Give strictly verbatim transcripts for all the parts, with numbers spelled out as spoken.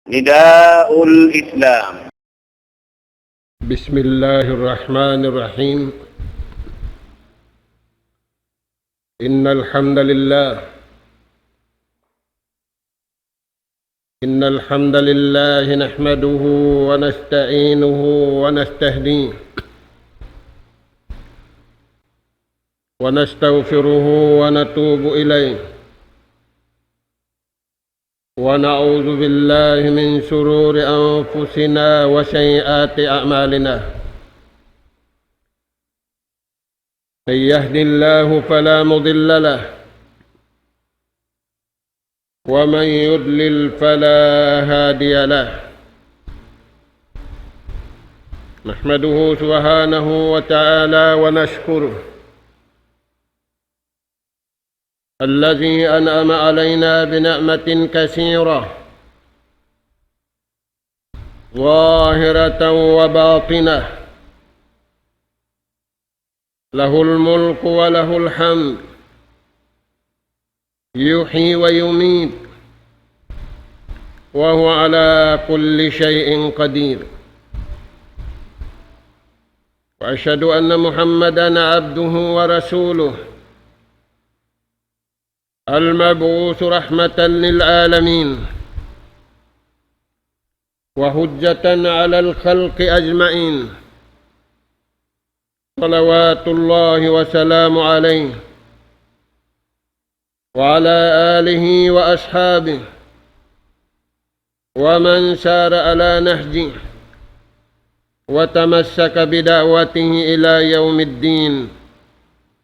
نداء الإسلام. بسم الله الرحمن الرحيم. إن الحمد لله، إن الحمد لله نحمده ونستعينه ونستهديه ونستغفره ونتوب إليه، ونعوذ بالله من شرور أنفسنا وسيئات أعمالنا. من يهد الله فلا مضل له، ومن يضلل فلا هادي له. نحمده سبحانه وتعالى ونشكره، الذي أنعم علينا بنعمة كثيرة ظاهرة وباطنة، له الملك وله الحمد، يحيي ويميت، وهو على كل شيء قدير. وأشهد أن محمدا عبده ورسوله، المبعوث رحمة للعالمين، وحجة على الخلق أجمعين، صلوات الله وسلامه عليه وعلى آله وأصحابه ومن سار على نهجه وتمسك بدعوته إلى يوم الدين،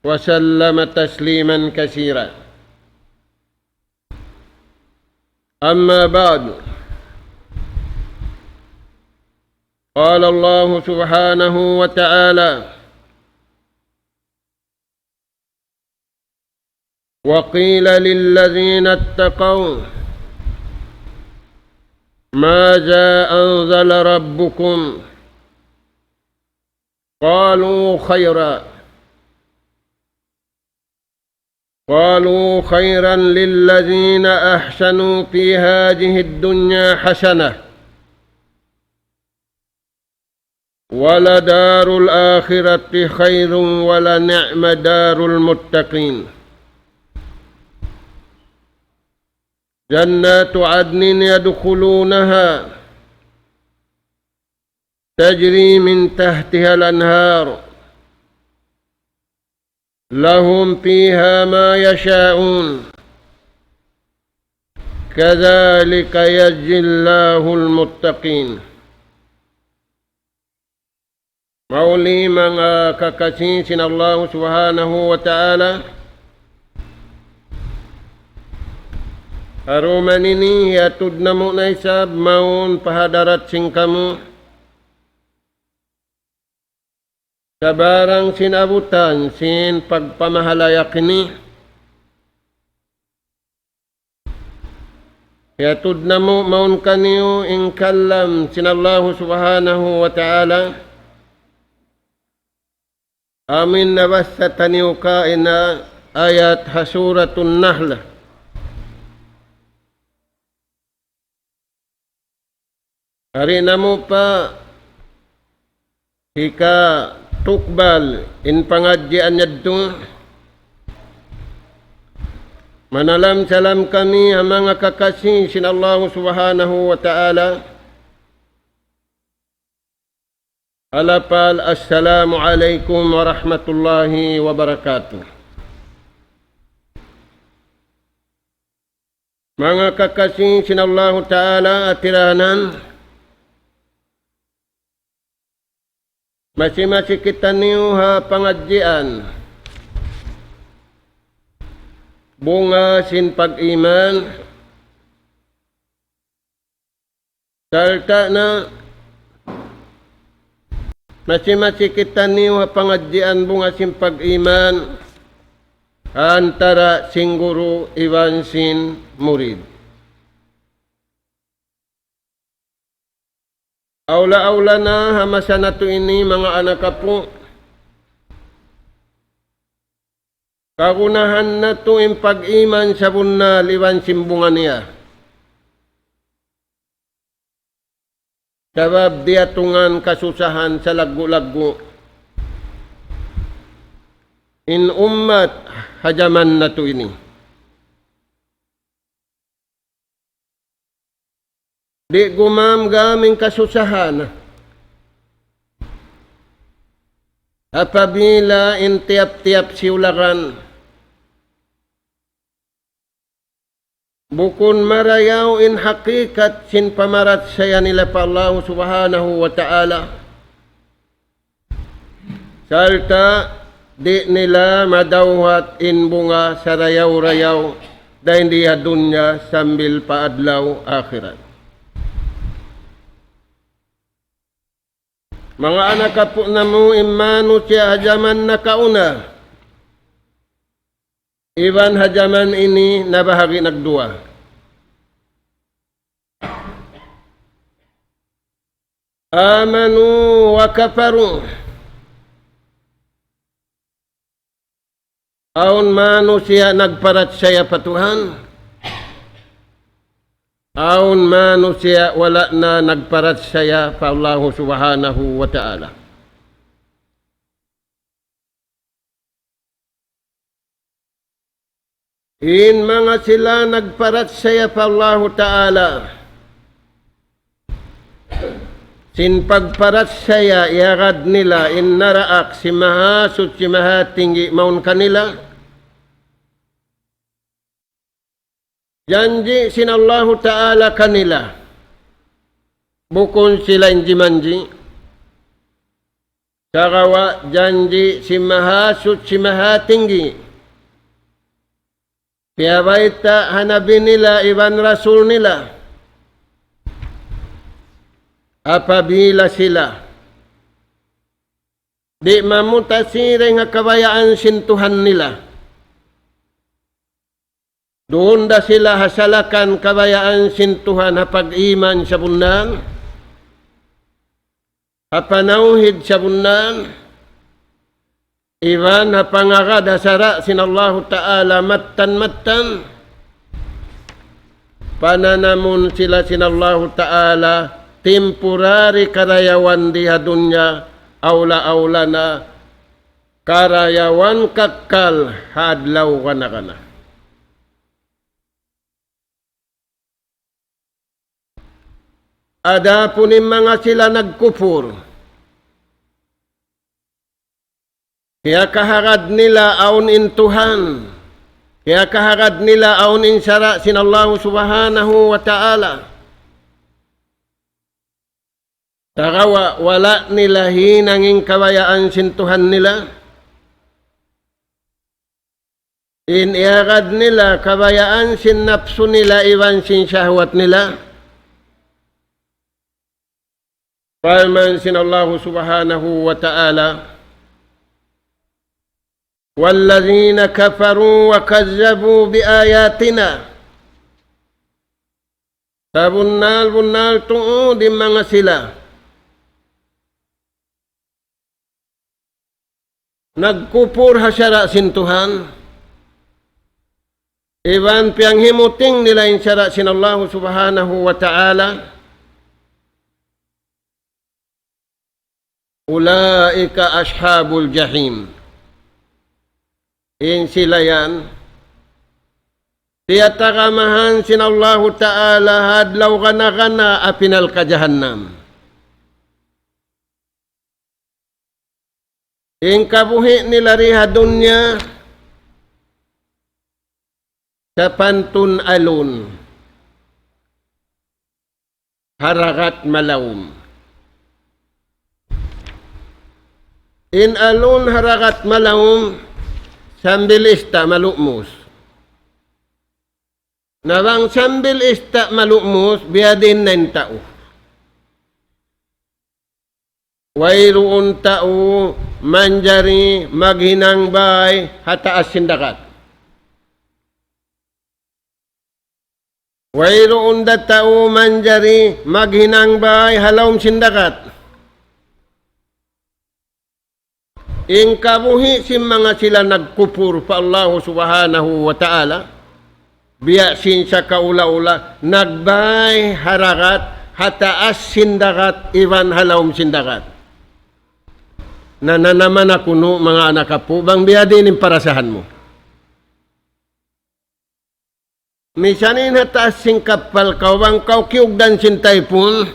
وسلم تسليما كثيرا. أما بعد، قال الله سبحانه وتعالى: وقيل للذين اتقوا ماذا أنزل ربكم؟ قالوا خيرا، قالوا خيرا للذين أحسنوا في هذه الدنيا حسنة، ولدار الآخرة خير، ولنعم دار المتقين، جنات عدن يدخلونها تجري من تحتها الأنهار، لهم فيها ما يشاءون، كذلك يجزي الله المتقين. Mauli manga kakasi sin Allah Subhanahu wa Ta'ala, ha dum ini hiyatud namu' na isab mawn pa hadarat sin kamu sabarang sin abutan sin pagpamahalayak ini. Hiyatud namu' mawn kaniyu in kalam sin Allahu Subhanahu wa Ta'ala. Amu in nabassa taniyu kaina ayat ha Suratun Nahl. Hari namu' pa hikatukbal in pangadjian yadtu. Manalam-salam kami ha manga kakasi sin Allahu Subhanahu wa Ta'ala. Ha lapal, Assalamu alaykum warahmatullahi wabarakatuh. Manga kakasi sin Allahu Ta'ala, ha tiranan, masi-masi kitaniyu ha pangadjian bunga sin pag-iman. Sarta' na masi-masi kitaniyu ha pangadjian bunga sin pag-iman antara sin guru iban sin murid. Awla-awla na ha masa natu' ini, manga anak apu', kagunahan natu' in pag-iman sabunnal iban sin bunga niya. Sabab diyatungan kasusahan salaggu'-laggu' in ummat ha jaman natu' ini. Di' gumamgam in kasusahan apabila in tiyap-tiyap siyularan bukun marayaw in hakikat sin pamarachaya nila pa Allahu Subhanahu wa Ta'ala. Sarta' di' nila madawhat in bunga sarayaw-rayaw dayn di ha dunya sambil pa adlaw akhirat. Manga anak apu' namu', in manusiya' ha jaman nakauna iban ha jaman ini nabahagi' nagduwa. آمنوا وكفروا. Awn manusiya' nagparachaya pa Tuhan. Awn manusiya' wala' na nagparachaya pa Allahu Subhanahu wa Ta'ala. In manga sila nagparachaya pa Allahu Ta'ala, sin pagparachaya iyagad nila in naraak sin Mahasuchi Mahatinggi mawn kanila. Janji' sin Allahu Ta'ala kanila. Bukun sila in jimanji'. Sagawa' janji' sin Mahasuchi Mahatinggi piyabayta' ha nabi nila iban rasul nila. Apabila sila di' mamutasiring ha kabayaan sin Tuhan nila, duun da sila ha salakan kabayaan sin Tuhan ha pag-iman sabunnal, ha panawhid sabunnal, iban ha pangagad ha sara' sin Allahu Ta'ala mattan-mattan. Pananamun sila sin Allahu Ta'ala temporary karayawan di ha dunya, awla-awla na karayawan kakkal ha adlaw kana-kana. Adapun in manga sila nagkupur, kiyakahagad nila awn in Tuhan, kiyakahagad nila awn in sara' sin Allahu Subhanahu wa Ta'ala. Sagawa' wala' nila hinang in kabayaan sin Tuhan nila. In iyagad nila kabayaan sin napsu nila iban sin shahwat nila. Parman sin Allahu Subhanahu wa Ta'ala, والذين كفروا وكذبوا بآياتنا. Sabunnal-bunnal tuud in manga sila nagkupur ha sara' sin Tuhan, iban piyanghimuting nila in sara' sin Allahu Subhanahu wa Ta'ala, أولئك أصحاب الجحيم. In sila yan, tiyatagamahan sin Allahu Ta'ala ha adlaw gana-gana api narka' jahannam. In kabuhi' nila di ha dunya, sapantun alun ha dagat malaum. In alun ha dagat malaum, sambil ista' malumus. Na bang sambil ista' malumus, biyadiin na in tau. Wayruun tau manjari maghinang bay ha taas sin dagat. Wayruun da tau manjari maghinang bay ha lawm sin dagat. In kabuhi' sin manga sila nagkupur pa Allahu Subhanahu wa Ta'ala, biya' sin sakaula-ula, nagbay ha dagat, ha taas sin dagat iban ha lawm sin dagat. Nananaman na kunu', manga anak apu', bang biyadiin in parasahan mu. Misan in ha taas sin kappal kaw, bang kaw kiyugdan sin taypun,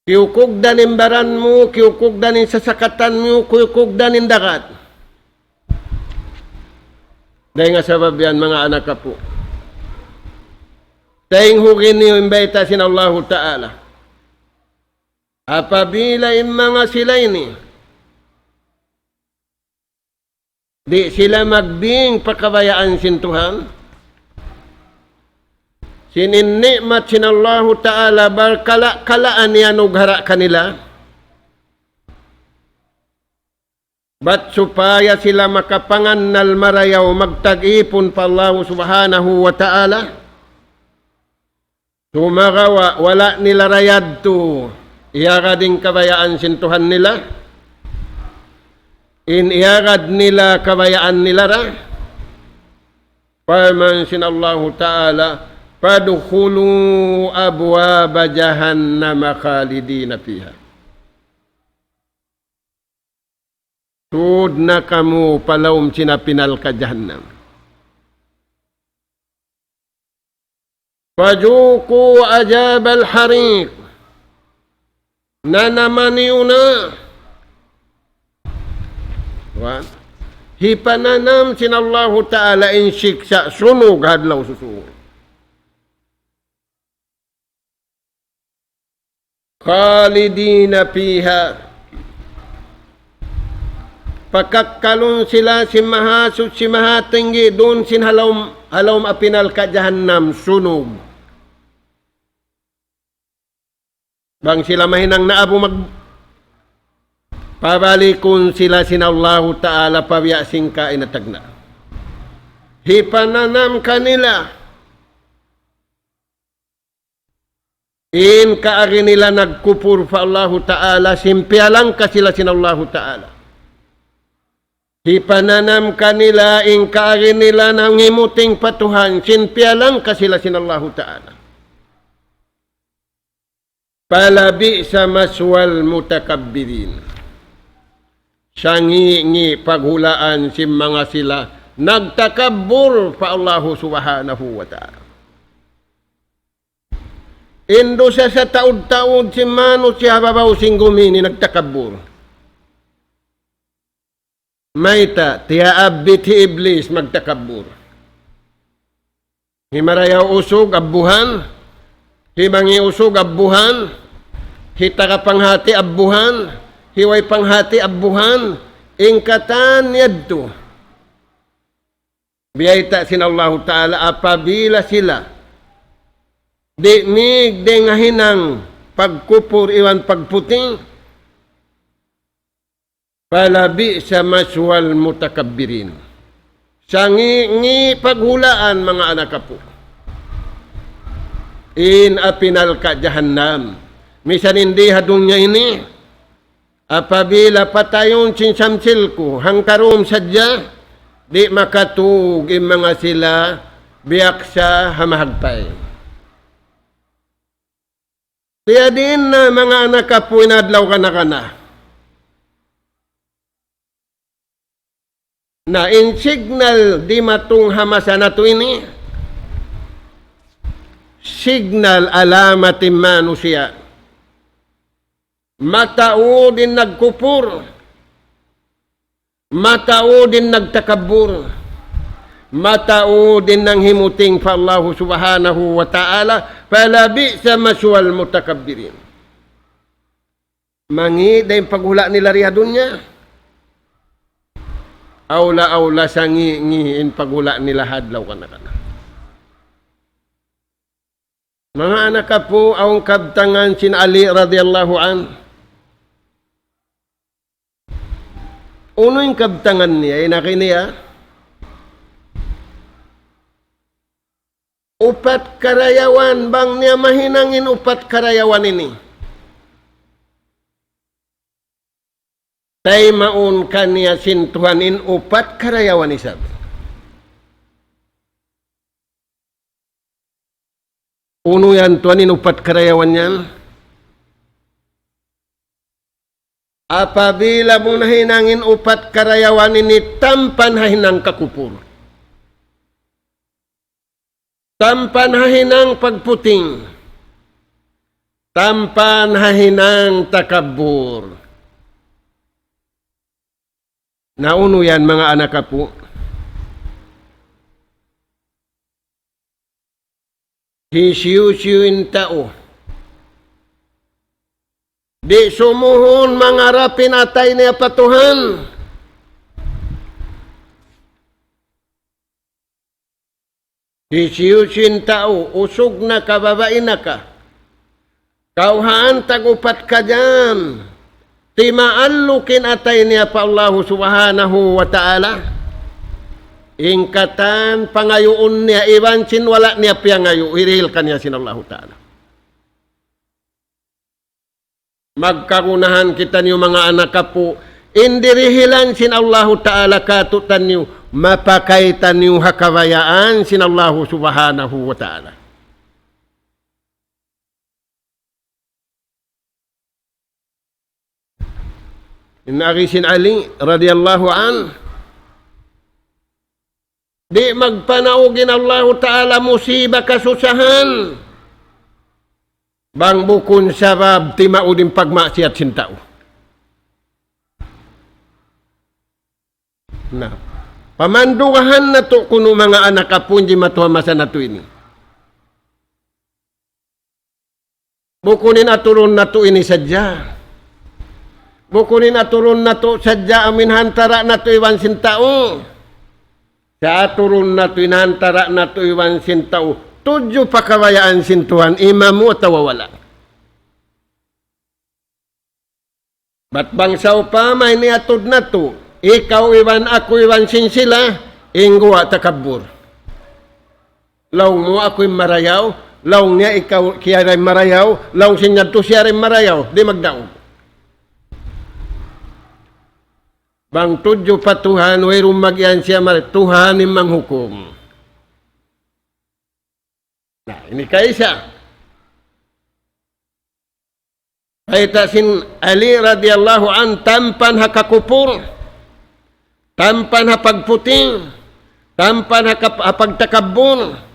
kiyukugdan in baran mu, kiyukugdan in sasakatan mu, kiyukugdan in dagat. Dayn ha sabab yan, manga anak apu', taynghugi niyu in bayta' sin Allahu Ta'ala. Apabila in manga sila ini, di' sila magbing pa kabayaan sin Tuhan, sin in ni'mat sin Allahu Ta'ala barkala'-kalaan iyanughara' kanila, bat supaya sila makapangannal marayaw magtag-ipun pa Allahu Subhanahu wa Ta'ala, sumagawa' wala' nila ra yadtu iyagad in kabayaan sin Tuhan nila, in iyagad nila kabayaan nila ra, parman sin Allahu Ta'ala, فادخلوا أبواب جهنم خالدين فيها. Sud na kamu pa lawm sin api narka' jahannam. فذوقوا عذاب الحريق. Nanama niyu na. Wa? Hipananam sin Allahu Ta'ala in siksa' sunug ha adlaw susungun. خالدين فيها. Pakakkalun sila sin Mahasuchi Mahatinggi duun sin ha lawm, ha lawm api narka' jahannam sunug. Bang sila mahinang naabu mag-, pabalikun sila sin Allahu Ta'ala pa biya' sin kaina tagna'. Hipananam kanila in kaagi nila nagkupur pa Allahu Ta'ala, sin piyalangka sila sin Allahu Ta'ala. Hipananam kanila in kaagi nila nanghimuting pa Tuhan, sin piyalangka sila sin Allahu Ta'ala. فلبئس مثوى المتكبرين. Sangi'-ngi' paghulaan sin manga sila nagtakabbur pa Allahu Subhanahu wa Ta'ala. In dusa sataud-taud sin manusiya' ha babaw sin gumi ini nagtakabbur. Mayta', tiyaabbit hi Iblis magtakabbur. Hi marayaw usug abbuhan, hi mangi' usug abbuhan, hi taga panghati abbuhan, hi way panghati abbuhan, in katan yadtu. Biyayta' sin Allahu Ta'ala apabila sila di' mīg dayn ha hinang pagkupur iban pagputing, فلبئس مثوى المتكبرين. Sangi'-ngi' paghulaan manga anak apu'. In api narka' jahannam. Misan in di ha dunya ini, apabila patayun sin samsilku, hangkarum sadja, di' makatug in manga sila biyaksa ha mahagpay. Biyadiin na manga anak apu' in adlaw kana-kana. Na in signal dimatung ha masa natu' ini, signal alamat in manusiya'. Mataud in nagkupur. Mataud in nagtakabbur. Mataud in nanghimuting pa Allahu Subhanahu wa Ta'ala. فلبئس مثوى المتكبرين. Mangi' da in paghula' nila di ha dunya. Awla-awla sangi'-ngi' in paghula' nila ha adlaw kana-kana. Manga anak apu', awn kabtangan sin Ali radiyallahu anhu. Unu in kabtangan niya, in agi niya? Upat karayawan, bang niya mahinang in upat karayawan ini, taymaun kaniya sin Tuhan in upat karayawan isab. Unu yan tuwan in upat karayawan yan? Apabila mu nahinang in upat karayawan ini tampan ha hinang kakupur, tampan ha hinang pagputing, tampan ha hinang takabbur. Na unu yan, manga anak apu'? Hisiyu-siyu in tau di' sumuhun mangarap in atay niya pa Tuhan. Hisiyu-siyu in tau, usug na ka, babai na ka, kawhaan tag upat ka jam, timaalluk in atay niya pa Allahu Subhanahu wa Ta'ala, in katan pangayuun niya iban sin wala' niya piyangayu', hirihil kaniya sin Allahu Ta'ala. Magkagunahan kitaniyu manga anak apu', in dirihilan sin Allahu Ta'ala kātu'niyu, mapakay taniyu ha kabayaan sin Allahu Subhanahu wa Ta'ala. In agi sin Ali radiyallahu anhu, di' magpanaug in Allahu Ta'ala musiba kasusahan bang bukun sabab timaud in pagmaksiyat sin tau. Na, pamandugahan natu' kunu' manga anak apu' in jimatu ha masa natu' ini. Bukun in aturun natu' ini sadja. Bukun in aturun natu' sadja amu in ha antara' natu' iban sin tau. Sa' aturun natu' in ha antara' natu' iban sin tau, tudju pa kabayaan sin Tuhan, imamu atawa wala'. Bat bang sawpama in iyatud natu', ikaw iban aku iban sin sila, in guwa' takabbur. Laung mu aku in marayaw, laung niya ikaw, siya da in marayaw, laung sin yadtu siya da in marayaw, di' magdaug. Bang tudju pa Tuhan, wayruun mag-iyan siya mari, Tuhan in manghukum. Na, ini kaisa. Bayta' sin Ali radiyallahu anhu, tampan ha kakupur, tampan ha pagputing, tampan ha kap-, ha pagtakabbur.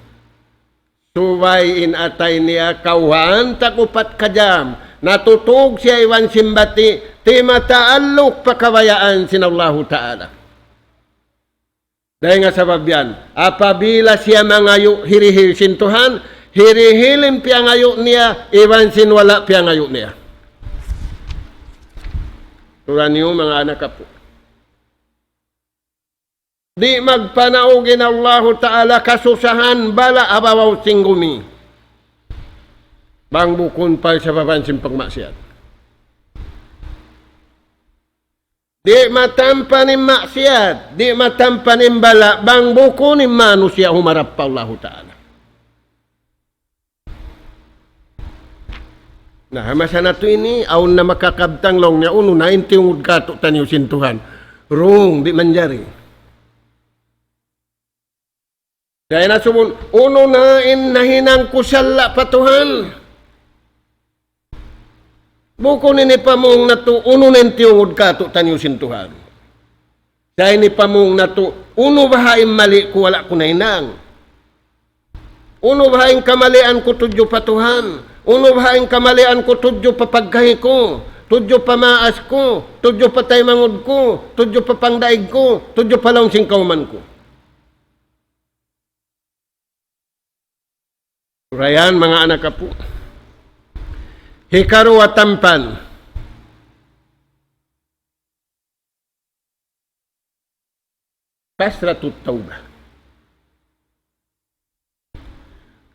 Subay in atay niya kawhaan tag upat ka jam, natutug siya iban sin bati', timataalluk pa kabayaan sin Allahu Ta'ala. Dayn ha sabab yan, apabila siya mangayu' hirihil sin Tuhan, hirihil in piyangayu' niya, iban sin wala' piyangayu' niya. Turan niyu manga anak apu'. Di' magpanaug in Allahu Ta'ala kasusahan bala' ha babaw sin gumi. Bang bukun pa sababan sin pagmaksiyat. Di' matampan in maksiyat, di' matampan in bala', bang bukun in manusiya' humarap pa Allahu Ta'ala. Na, ha masa natu' ini, awn na makakabtang laung niya, unu na in tiyungud kātu'niyu sin Tuhan. Wrong, di' manjari. Dayn ha subun, unu na in nahinang ku salla' pa Tuhan. Bukun ini pamung natu', unu na in tiyungud kātu'niyu sin Tuhan. Sa' ini pamung natu', unu baha' in mali' ku wala' ku nahinang. Unu baha' in kamalian ku tudju pa Tuhan. Unu baha' in kamalian ku tudju pa pagkahi ku, tudju pa maas ku, tudju pa taymanghud ku, tudju pa pangdaig ku, tudju pa lawm sin kawman ku. Sura yan, manga anak apu'. Hikaruwa tampan. Kasratut tawbah.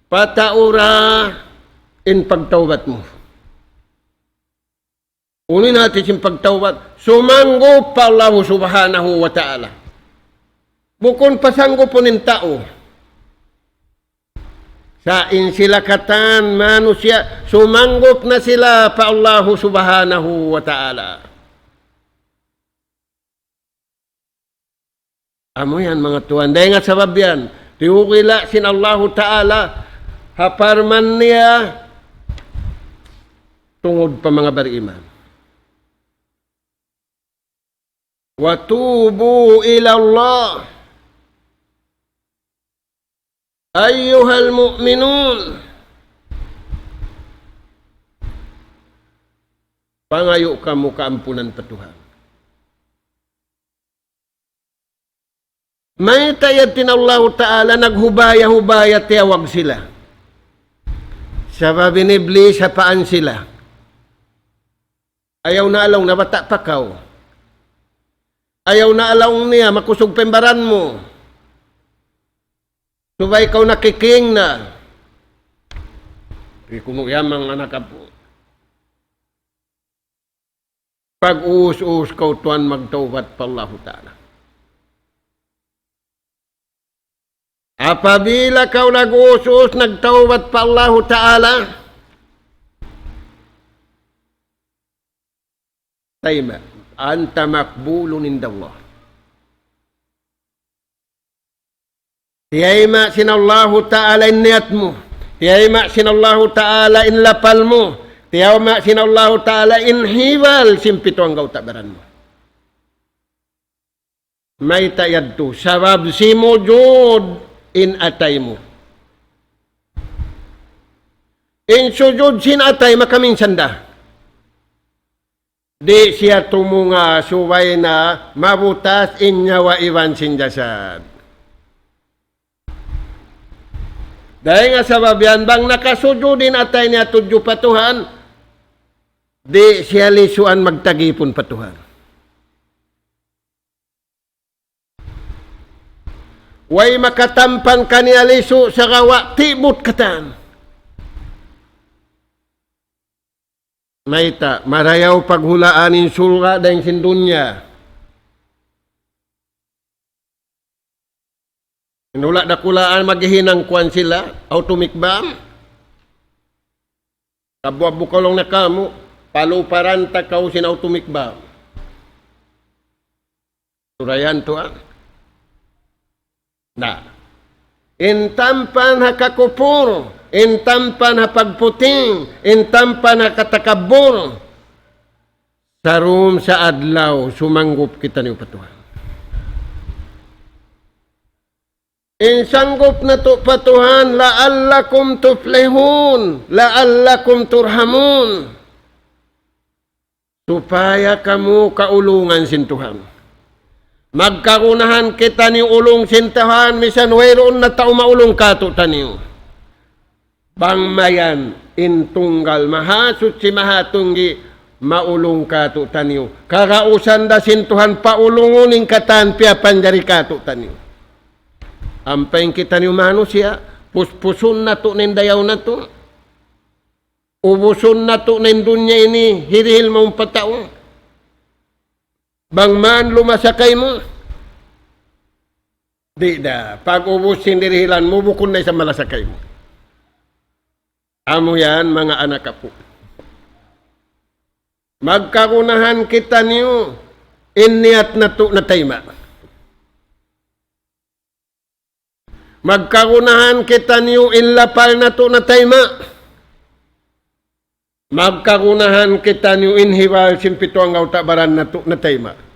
Pataud da in pagtawbat mu. Unu in hati sin pagtawbat? Sumanggup pa Allahu Subhanahu wa Ta'ala. Bukun pasanggupun in tau. Sa' in sila katan manusiya', sumanggup na sila pa Allahu Subhanahu wa Ta'ala. Amu yan, manga tuwan. Dayn ha sabab yan, tiyukila' sin Allahu Ta'ala, ha parman niya tungud pa manga bariman. وتوبوا إلى الله أيها المؤمنون. Pangayu' kamu kaampunan pa Tuhan. Mayta' yadtu in Allahu Ta'ala naghubaya-hubaya tiyawag sila? Sabab in Iblis ha paan sila. Ayaw na laung niya bata' pa kaw. Ayaw na laung niya makusug pa in baran mu. Subay kaw nakiking na. Di' kunu' yan manga anak apu'. Pag-uus-uus kaw tuwan magtawbat pa Allahu Ta'ala. Apabila kaw nag-uus-uus nagtawbat pa Allahu Ta'ala, tayma', أنت مقبول عند الله. Tiyayma' sin Allahu Ta'ala in niyat mu. Tiyayma' sin Allahu Ta'ala in lapal mu. Tiyayma' sin Allahu Ta'ala in hibal sin pitu anggawta' baran mu. Mayta' yadtu? Sabab simujud in atay mu. In sujud sin atay makaminsan da. Di' siya tumunga subay na mabutas in nyawa iban sin jasad. Dayn ha sabab yan, bang nakasujud in atay niya tudju pa Tuhan, di' siya lisuan magtagipun pa Tuhan. Way makatampan kaniya lisu' sagawa' tibut katan. Mayta', marayaw paghulaan in surga' dayn sin dunya. In hula' dakulaan maghihinang kuwan sila, atomic bomb. Kabuab bukaw laung niya kamu, paluparan ta kaw sin atomic bomb. Surayan tuwan. Na. In tampan ha kakupur, in tampan ha pagputing, in tampan ha katakabbur. Sarum sa adlaw, sumanggup kitaniyu pa Tuhan. In sanggup natu' pa Tuhan, لعلكم تفلحون، لعلكم ترحمون. Supaya kamu kaulungan sin Tuhan. Magkagunahan kitaniyu ulung sin Tuhan, misan wayruun na tau maulung kātu'niyu. Bang mayan in tunggal mahasuchi mahatinggi maulung kātu'niyu. Kagausan da sin Tuhan paulungun in katan piyapanjari kātu'niyu. Ampa in kitaniyu manusiya', puspusun natu' na in dayaw natu'. Ubusun natu' na in dunya ini, hirihil mawn pa tau. Bang man lumasa kaymu, di' da. Pag-ubus sin dirihilan mu, bukun na isab malasa kaymu. Amu yan, manga anak apu'. Magkagunahan kitaniyu, in niyat natu' natayma'. Magkagunahan kitaniyu in lapal natu' natayma'. Magkagunahan kitaniyu in hibal sin pitu anggawta' baran natu' natayma'.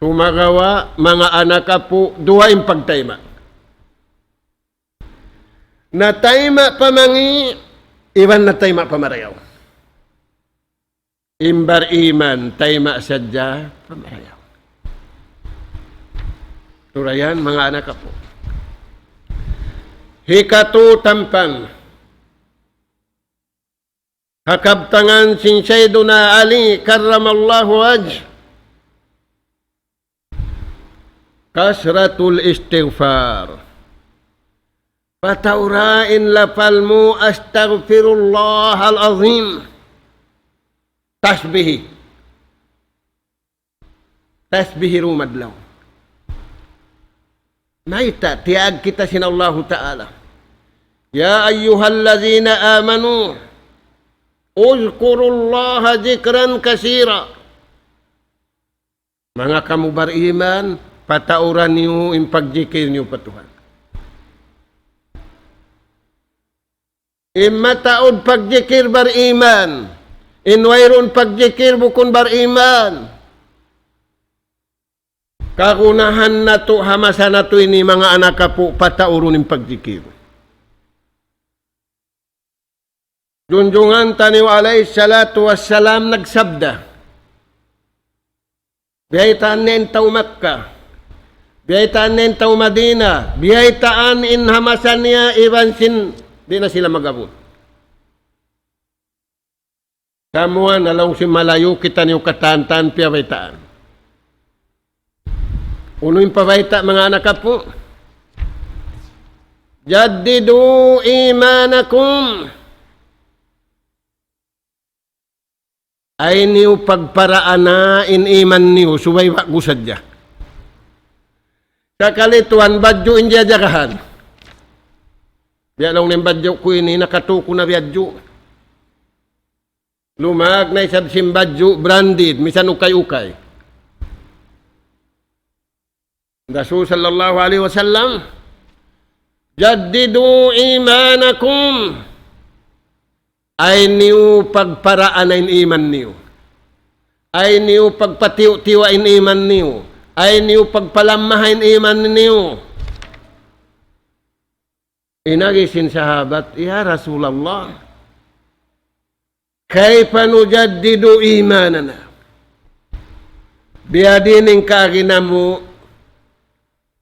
Sumagawa', manga anak apu', duwa in pagtayma'. Natayma' pa mangi', iban natayma' pa marayaw. In bariman, tayma' sadja pa marayaw. Turayan, manga anak apu'. Hikatu tampan. Ha kabtangan sin Sayyiduna Ali, karramallahu wajh. كثرة الاستغفار. Pataura in lapal mu, أستغفر الله العظيم. Tasbih. Tasbih dumadlaw. Mayta', tiyag kita sin Allahu Ta'ala. يا أيها الذين آمنوا اذكروا الله ذكرا كثيرا. Manga kamu bariman, pataura niyu in pagjikil niyu pa Tuhan. In mataud pagjikil bariman. In wayruun pagjikil bukun bariman. Kagunahan natu' ha masa natu' ini manga anak apu' pataurun in pagjikil. Junjungan taniyu alayhi salatu wassalam nagsabda. Biyaytaan niya in tau Makkah. Biyaytaan niya in tau Madinah. Biyaytaan in ha masa niya iban sin di' na sila mag-abut. Kamuan na laung sin malayu' kitaniyu katan-katan piyabaytaan. Unu in pabayta' manga anak apu'? جددوا إيمانكم. Ayaw niyu pagparaana in iman niyu, subay ba'gu sadja. Sakali tuwan badju' in jajagahan. Biya' laung niya in badju' ku ini, nakatuku na biyadju'. Lumag na isab sin badju', branded, misan ukay-ukay. Rasul sallallahu alayhi wasallam, جددوا إيمانكم. Ayaw niyu pagparaana in iman niyu. Ayaw niyu pagpatiyu'-tiyu' in iman niyu. Ayaw niyu pagpalamma in iman niyu. In agi sin sahabat, "Ya Rasulullah, كيف نجدد إيماننا؟" Biyadiin in kaagi namu',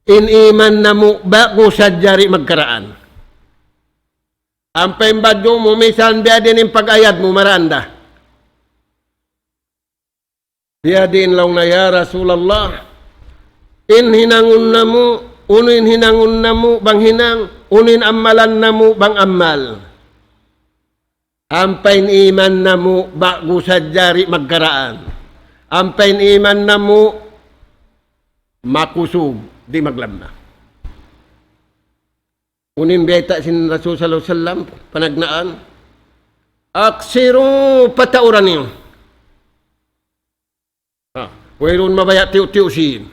in iman namu', ba'gu sadja di' magkaraan. Ampa in badju' mu, misan biyadiin in pag-ayad mu, maraan da. Biyadiin laung niya, "Ya Rasulullah, in hinangun namu', unu in hinangun namu', bang hinang, unu in ammalan namu', bang ammal. Ampa in iman namu', ba'gu sadja di' magkaraan. Ampa in iman namu', makusug, di' maglamma." Unu in biyayta' sin Rasul sallallahu alayhi wasallam, panagnaan, "أقصروا, patauran niyu." Ha, wayruun mabaya' tiyu'-tiyu' sīn.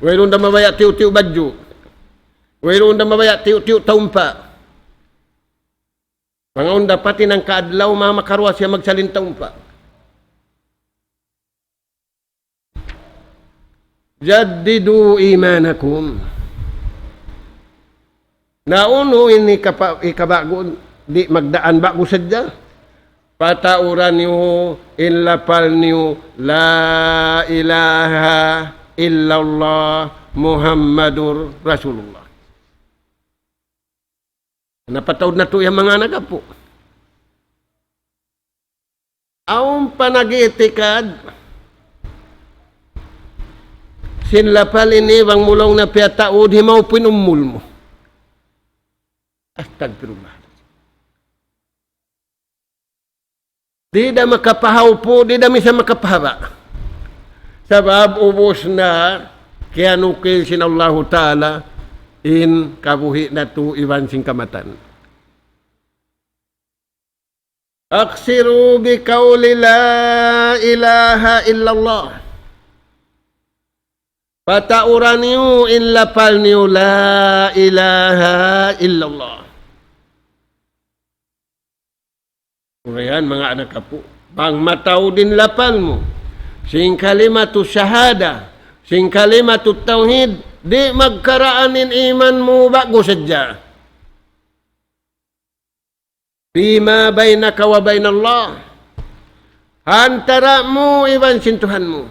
Wayruun da mabaya' tiyu'-tiyu' badju'. Wayruun da mabaya' tiyu'-tiyu' taumpa'. Manga unda pati nang kaadlaw, ma-, makaruwa siya magsalin taumpa'. جددوا إيمانكم. Na unu in hikapa-, hikaba'gu, di' magdaan, ba'gu sadja. Patauran niyu in lapal niyu, لا إله إلا الله محمد رسول الله. Napataud natu' yan manga anak apu'. Awn pa nag-iitikad sin lapal ini bang mu laung niya piyataud, himawpu' in umul mu. Astagfirullah. Di' da makapahawpu', di' da minsan makapahaba'. Sabab ubus na kiyanukil sin Allahu Ta'ala in kabuhi' natu' iban sin kamattan. أقصروا بقول لا إله إلا الله. Patauran niyu in lapal niyu, لا إله إلا الله. Urayan, manga anak apu', bang mataud in lapal mu sin kalimatu shahada, sin kalimatu tawhid, di' magkaraan in iman mu, ba'gu sadja. فيما بينك وبين الله. Ha antara' mu iban sin Tuhan mu.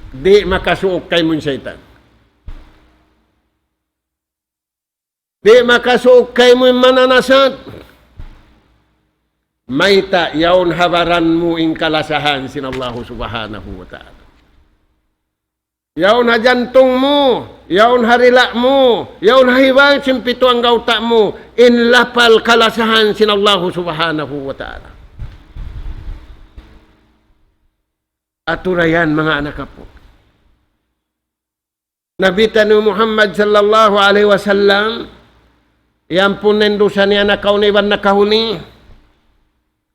Di' makasuuk kaymu in saytan. Di' makasuuk kaymu in mananasat. Mayta'? Yaun ha baran mu in kalasahan sin Allahu Subhanahu wa Ta'ala. Yaun ha jantung mu, yaun ha dila' mu, yaun ha hibang sin pitu anggawta' mu, in lapal kalasahan sin Allahu Subhanahu wa Ta'ala. Atura yan, manga anak apu'. Nabi taniyu Muhammad sallallahu alayhi wasallam, iyampun na in dusa niya nakauna iban nakahuli.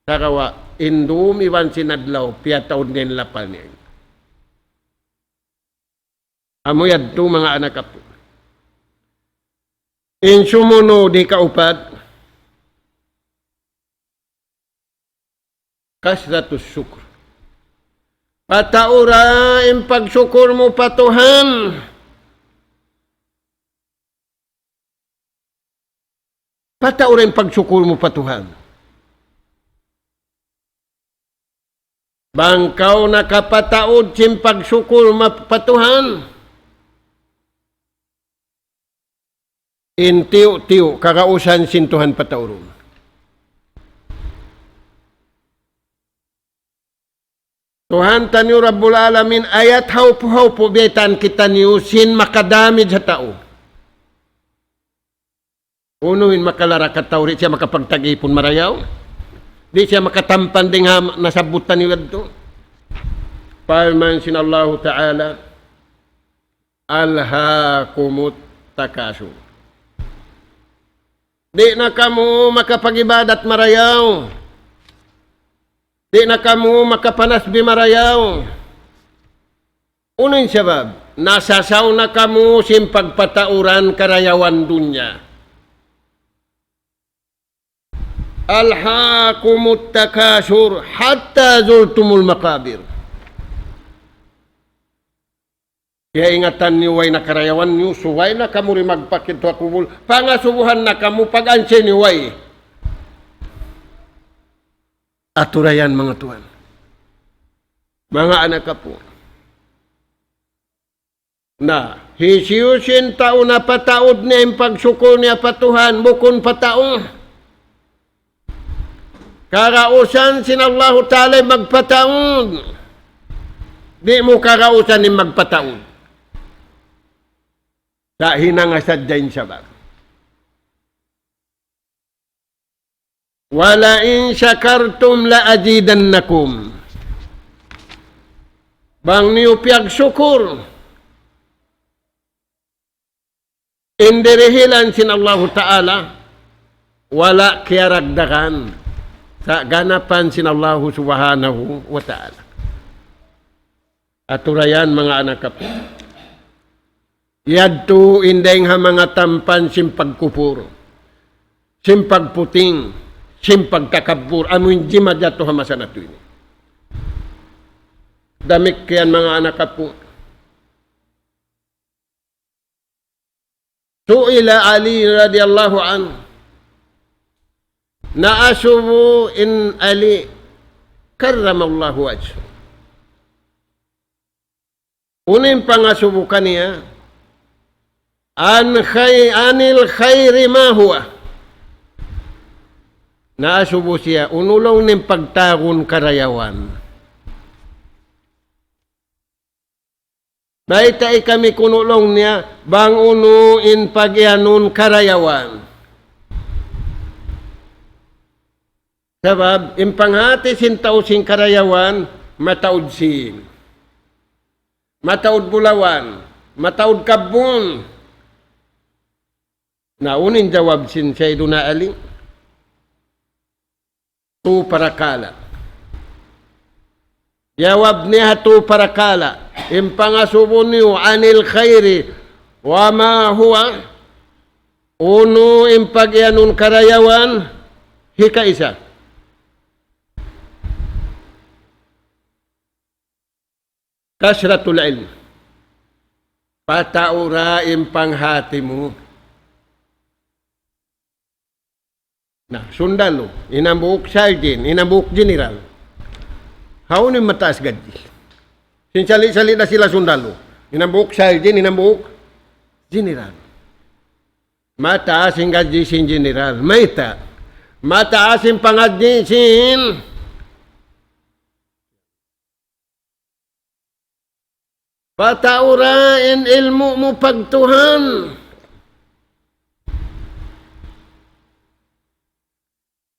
Sagawa' in dum iban sin adlaw, piyataud niya in lapal niya. Amu yadtu, manga anak apu'. In sumunud hikaupat, كثرة الشكر. Pataura in pagsukur mu pa Tuhan. Pataura in pagsukur mu pa Tuhan. Bang kaw nakapataud sin pagsukur ma-, pa Tuhan, in tiyu'-tiyu' kagausan sin Tuhan pataurun. Tuhan taniyu Rabbul Alamin, ayat hawpu-hawpu biyaytaan kitaniyu sin makadamage ha tau. Unu in makalara' ha tau, di' siya makapagtag-ipun marayaw. Di' siya makatampan dayn ha nasabbut taniyu yadtu. Parman sin Allahu Ta'ala, ألهاكم التكاثر. Di' na kamu makapag-ibadat marayaw. Di' na kamu makapanasbih marayaw. Unu in sabab? Nasasaw na kamu sin pagpatauran karayawan dunya. ألهاكم التكاثر حتى زرتم المقابر. Kiyaingatan niyu way na karayawan niyu, subay na kamu di' magpakita ha kubul. Pangasubuhan na kamu pag-ansi niyu way. Atura yan, manga tuwan. Manga anak apu'. Na, hisiyu-siyu in tau napataud niya in pagsukur niya pa Tuhan, bukun pa tau. Kagausan sin Allahu Ta'ala in magpataud. Di' mu kagausan in magpataud. Sa' hinanga sadja in sabab. ولئن شكرتم لأزيدنكم. Bang niyu piyagsukur in dirihilan sin Allahu Ta'ala, wala' kiyaragdagan sa' ganapan sin Allahu Subhanahu wa Ta'ala. Atura yan, manga anak apu'. Yadtu in dayng ha manga tampan sin pagkupur, sin pagputing, sin pagtakabbur, amu in jimatu ha masa natu' ini. Damikkiyan, manga anak apu'. سئل علي رضي الله عنه. Naasubu in Ali كرم الله وجهه. Unu in pangasubu kaniya, عن خي-، عن الخير ما هو. Naasubu siya, unu laung niya in pagtawagun karayawan. Baytai kami kunu' laung niya, bang unu in pagiyanun karayawan. Sabab, in panghati sin tau sin karayawan, mataud sīn. Mataud bulawan, mataud kabbun. Na, unu in jawab sin Sayyiduna Ali? Tu parakala'. Jawab niya ha tu parakala'. In pangasubu niyu عن الخير وما هو, unu in pagiyanun karayawan, hikaisa. كثرة العلم. Pataura in panghati mu. Na, sundalu, in hambuuk sergeant, in hambuuk general. Hawnu in mataas gadji? Sin sali'-sali' da sila sundalu. In hambuuk sergeant, in hambuuk general. Mataas in gadji sin general. Mayta'? Mataas in pangadji' sin. Pataura in ilmu' mu pagtuhan.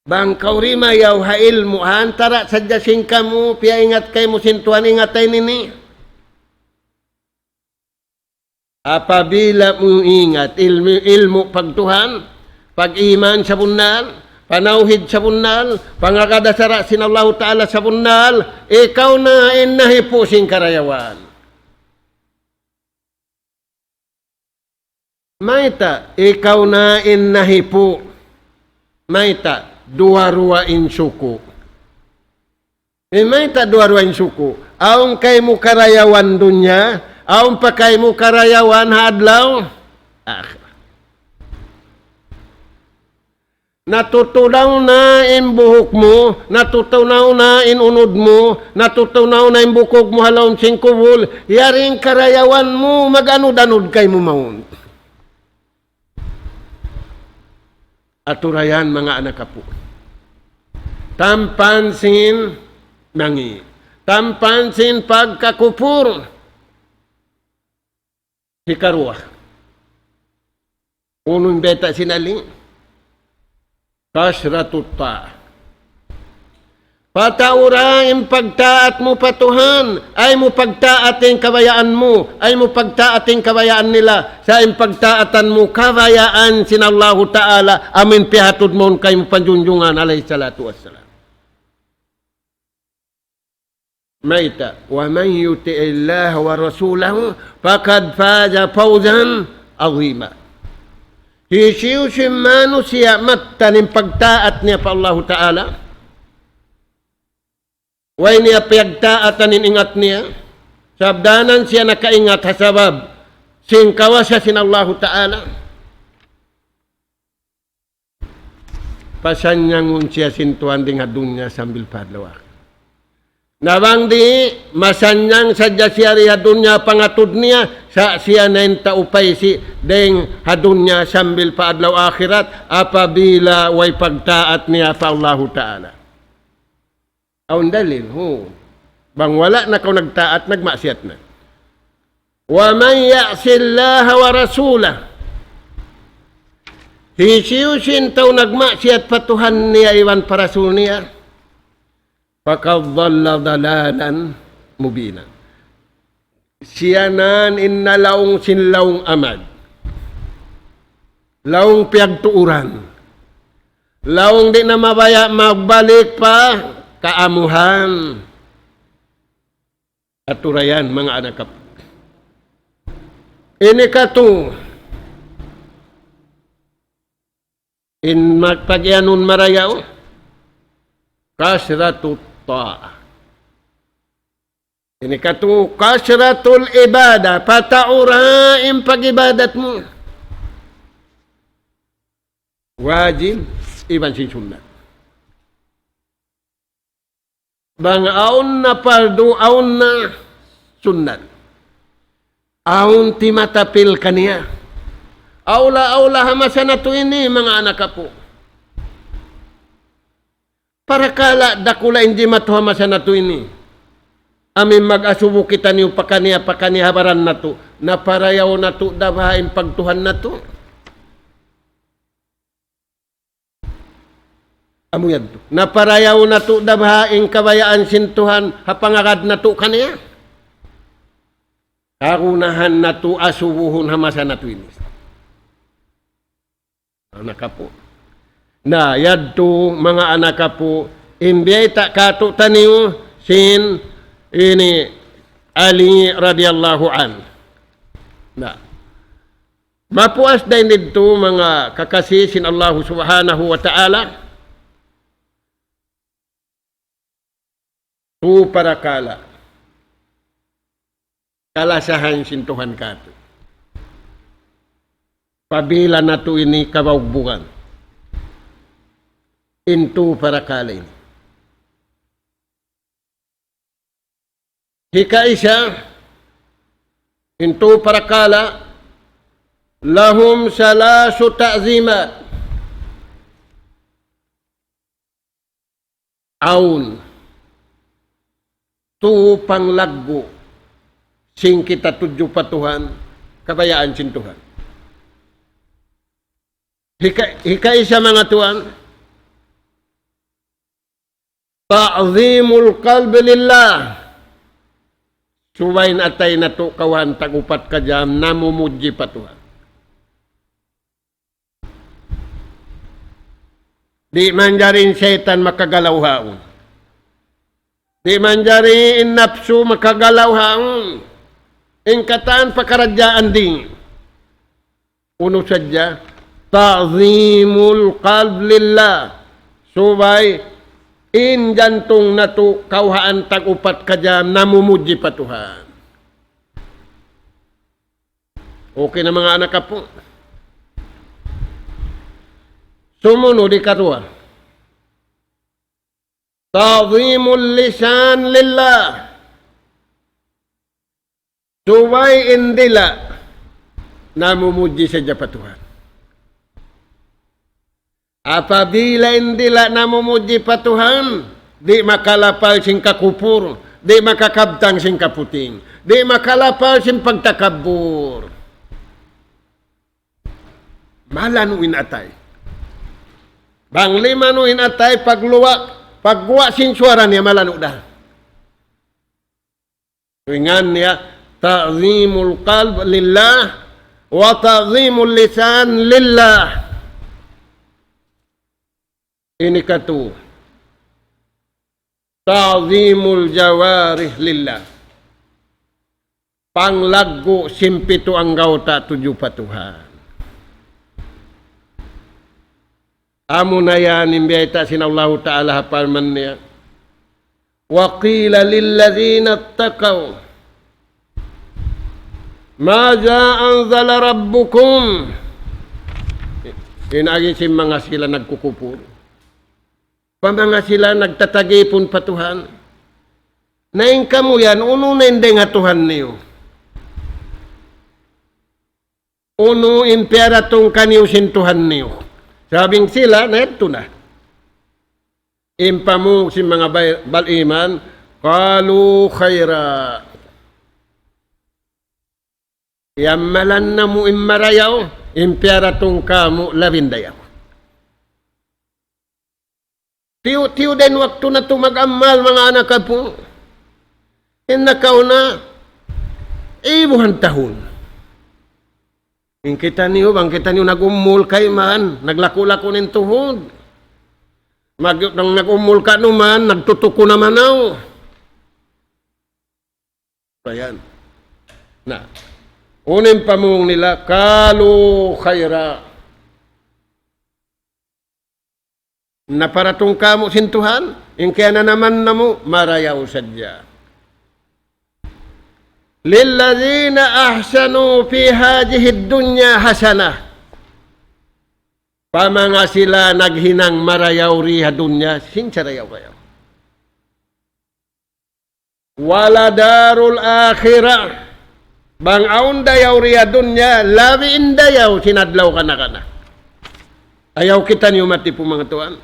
Bang kaw di' mayaw ha ilmu', ha antara' sadja sin kamu, piyaingat kaymu sin Tuhan, ingat ta ini. Apabila mu ingat ilmu', ilmu' pagtuhan, pag-iman sabunnal, panawhid sabunnal, pangagad ha sara' sin Allahu Ta'ala sabunnal, ikaw na in nahipu' sin karayawan. Mayta', ikaw na in nahipu'. Mayta', duwa-ruwa in suku'. Eh, mayta' duwa-ruwa in suku'. Awn kaymu karayawan dunya, awn pa kaymu karayawan ha adlaw akhirat. Natutunaw na in buhuk mu, natutunaw na in unud mu, natutunaw na in bukug mu ha lawm sin kubul, yari in karayawan mu, mag-anud-anud kaymu mawn. Aturayan manga anak apu'. Tampan sin mangi'. Tampan sin pagkakupur. Hikaruwa. Unu in bayta' sin Ali? Kasratut ta'ah. Pataura in pagtaat mu pa Tuhan, ayaw mu pagtaat in kabayaan mu, ayaw mu pagtaat in kabayaan nila, sa' in pagtaatan mu kabayaan sin Allahu Ta'ala, amu in piyahatud mawn kaymu pa Junjungan alayhi salatu wassalam. Mayta', ومن يطع الله ورسوله فقد فاز فوزا عظيما. Hisiyu-siyu in manusiya' mattan in pagtaat niya pa Allahu Ta'ala, way niya piyagtaatan in ingat niya, sabab dayn siya nakaingat ha sabab sin kawasa sin Allahu Ta'ala. Pasanyangun siya sin Tuhan dayn ha dunya sambil pa adlaw akhirat. Na bang di', masanyang sadja siya di ha dunya pangatud niya, sa' siya na in tau paysi' dayn ha dunya sambil pa adlaw akhirat, apabila way pagtaat niya pa Allahu Ta'ala. Awn dalil, hu. Bang wala' na kaw nagtaat, nagmaksiyat na. ومن يعص الله ورسوله. Hisiyu-siyu in tau nagmaksiyat pa Tuhan niya iban pa Rasul niya, فقد ضل ضلالا مبينا. Siya na in nalaung sin laung amad. Laung piyagtuuran. Laung di' na mabaya' magbalik pa kaamuhan. Aturayan, manga anak apu'. Ini katu', in mag-, pag-iyanun marayaw, kasratut ta'ah. Ini katu', kasratul ibadah, pataura in pag-ibadat mu. Wajib, iban sin sunnat. Bang awn na pardu, awn na sunnat. Awn timatapil kaniya. Awla-awla ha masa natu' ini, manga anak apu'. Parakala' dakula' in jimatu ha masa natu' ini. Amu in mag-asubu kitaniyu pakaniya-pakaniya ha baran natu'. Naparayaw natu' da baha' in pagtuhan natu'. Amu yadtu. Naparayaw natu' da baha' in kabayaan sin Tuhan ha pangagad natu' kaniya. Kagunahan natu' asubuhun ha masa natu' ini. Anak apu'. Na, yadtu manga anak apu', in biyayta' kātu'niyu sin ini Ali radiyallahu anhu. Na. Mapuas dayn didtu manga kakasi sin Allahu Subhanahu wa Ta'ala. Tu parakala'. Kalasahan sin Tuhan kātu'. Pabila natu' ini kabaugbugan. In tu parakala' ini. Hikaisa, in tu parakala', لهم ثلاث تعظيمات. Awn tu panglaggu' sin kita tudju pa Tuhan, kabayaan sin Tuhan. Hika-, hikaisa manga tuwan, تعظيم القلب لله. Subay in atay natu' kawhaan tag-upat ka jam namumudji pa Tuhan. Di' manjari in saytan makagalaw haun. Di' manjari in napsu makagalaw haun. In katan pakaradjaan di'. Unu sadja, ta'zimul qalb lillah. Subay in jantung natu' kawhaan tag-upat ka jam namumudji pa Tuhan. Okay na, manga anak apu'. Sumunud ikaruwa. Ta'zimul lisan lillah. Subay in dila' namumudji sadja pa Tuhan. Apabila in dila' namumudji pa Tuhan, di' makalapal sin kakupur, di' makakabtang sin kaputing, di' makalapal sin pagtakabbur. Malanu' in atay. Bang limanu' in atay, pagluwa', pagguwa' sin suwara niya malanu' da. Ingat niya, ta'zimul qalb lillah, wa ta'zimul lisan lillah. Ini katu. Ta'zimul jawarih lillah. Panglaggu' sin pitu anggawta' tudju pa Tuhan. Amuna yan in biyayta' sin Allahu Ta'ala ha parman niya. وقيل للذين اتقوا ماذا أنزل ربكم. In agi sin manga sila nagkukupur. Pa manga sila nagtatagipun pa Tuhan. Na in kamu yan, unu na in dayn ha Tuhan niyu? Unu in piyaratung kaniyu sin Tuhan niyu? Sabab in sila, na yadtu na. In pamung sin manga bay-, bal iman, قالوا خيرا. Iyamalan namu' in marayaw, in piyaratung kāmu' labin dayaw. Tiyu'-tiyu' da in waktu natu' mag-amal, manga anak apu'. In nakauna, ibuhan tahun. In kitaniyu, bang kitaniyu nag-umul kayman, naglaku'-laku' na in tuhud. Mag-, bang nag-umul ka'nu man, nagtutuku na manaw. Ayan. Na, unu in pamung nila, قالوا خيرا. Naparatung kāmu' sin Tuhan, in kiyananaman namu', marayaw sadja. للذين أحسنوا في هذه الدنيا حسنة. Pa manga sila naghinang marayaw dii ha dunya, sin sarayaw-rayaw. ولدار الآخرة. Bang awn dayaw dii ha dunya, labi in dayaw sin adlaw kana-kana. Ayaw kitaniyu matipu, manga tuwan.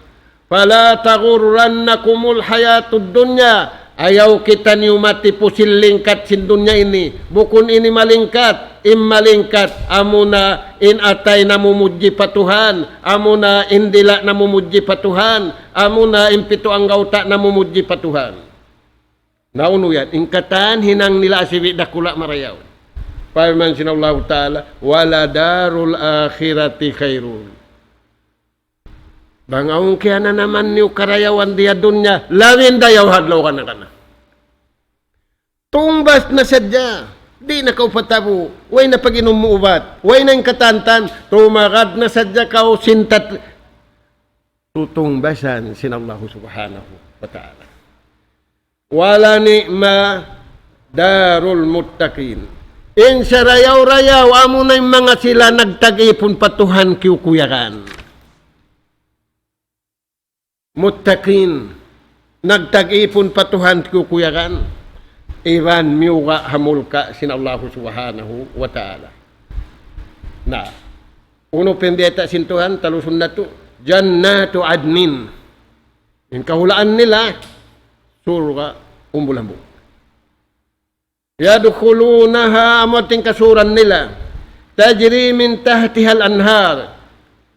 فلا تغرنكم الحياة الدنيا. Ayaw kitaniyu matipu sin lingkat sin dunya ini. Bukun ini malingkat, in malingkat, amuna in atay namumudji pa Tuhan, amuna in dila' namumudji pa Tuhan, amuna in pitu anggawta' namumudji pa Tuhan. Na unu yan, in katan hinang nila asibi' dakula' marayaw. Parman sin Allahu Ta'ala, ولدار الآخرة خير. Bang awn kiyananaman niyu karayawan dii ha dunya, labi in dayaw ha adlaw kana-kana. Tungbas na sadja, di' na kaw patabu', way na pag-inum mu ubat, way na in katantan, tumagad na sadja kaw sin tat-, tutungbasan sin Allahu Subhanahu wa Ta'ala. ولنعم دار المتقين. In sarayaw-rayaw, amuna in manga sila nagtag-ipun pa Tuhan kiyukuyagan. Muttaqin, nagtag-ipun pa Tuhan kiyukuyagan. Iban miyuga' ha mulka' sin Allahu Subhanahu wa Ta'ala. Na, unu pa in biyayta' sin Tuhan, talusun natu', جنات عدن. In kahulaan nila, surga' umbul hambuuk. يدخلونها, amu in kasūran nila. تجري من تحتها الأنهار.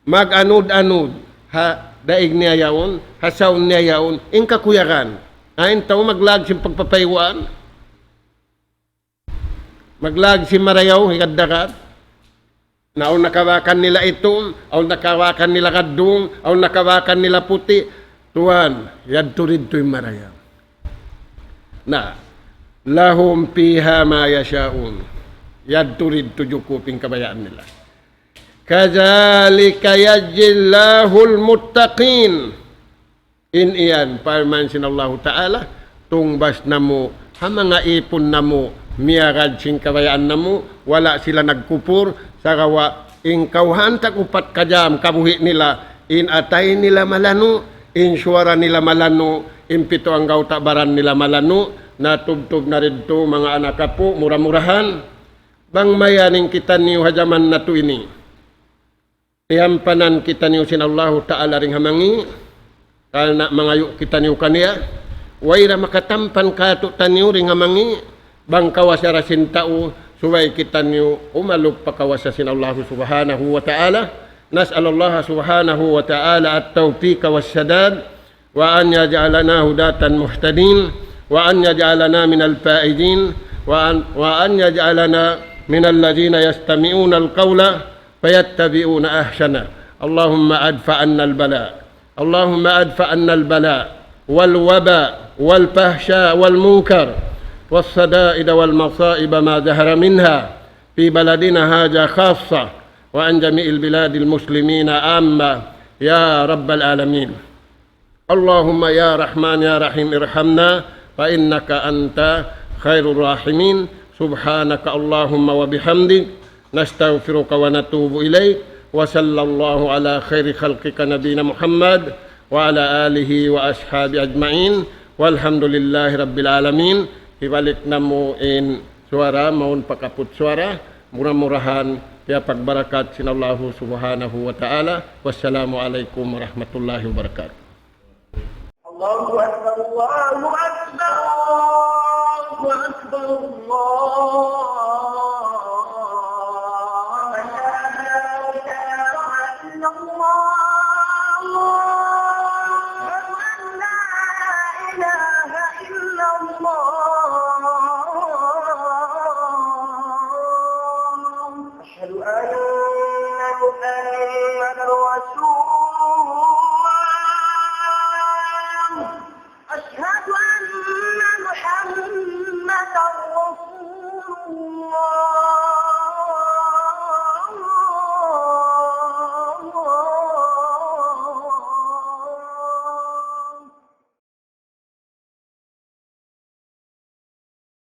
Mag-anud-anud ha daig niya yaun, ha saun niya yaun, in kakuyagan. Ain tau maglag sin pagpapayguan. Maglag sin marayaw, higad dagat. Na awn nakabakan nila itum, awn nakabakan nila gaddung, awn nakabakan nila puti'. Tuwan, yadtu didtu in marayaw. Na, لهم فيها ما يشاءون. Yadtu didtu jukup in kabayaan nila. كذلك يجزي الله المتقين. In yan, parman sin Allahu Ta'ala, tungbas namu', ha manga ipun namu', miyagad sin kabayaan namu', wala' sila nagkupur, sagawa' in kawhaan tag upat ka jam kabuhi' nila, in atay nila malanu', in suwara nila malanu', in pitu anggawta' baran nila malanu', na tubtub na didtu manga anak apu', mura-murahan. Bang mayan in kitaniyu ha jaman natu' ini. Tiyampanan kitaniyu sin Allahu Ta'ala dayn ha mangi', karna' mangayu' kitaniyu kaniya, way da makatampan kātu'niyu dayn ha mangi', bang kawasa da sin tau, subay kitaniyu umalup pa kawasa sin Allahu Subhanahu wa Ta'ala. نسأل الله سبحانه وتعالى التوفيق والسداد، وأن يجعلنا هداة مهتدين، وأن يجعلنا من الفائزين، وأن، وأن يجعلنا من الذين يستمعون القول فيتبعون أحسنه. اللهم ادفع عنا البلاء، اللهم ادفع عنا البلاء والوباء والفحشاء والمنكر والشدائد والمصائب ما ظهر منها في بلدنا هذا خاصة، وعن جميع البلاد المسلمين عامة، يا رب العالمين. اللهم يا رحمن يا رحيم ارحمنا فإنك أنت خير الراحمين. سبحانك اللهم وبحمدك، نستغفرك ونتوب إليك، وصلى الله على خير خلقك نبينا محمد وعلى آله وأصحابه أجمعين، والحمد لله رب العالمين. Hibalik namu' in suwara, mawn pa kaput suwara, mura-murahan, piyapagbarakat sin Allahu Subhanahu wa Ta'ala. Wassalamu alaykum warahmatullahi wabarakatuh. الله أكبر، الله أكبر، الله أكبر، الله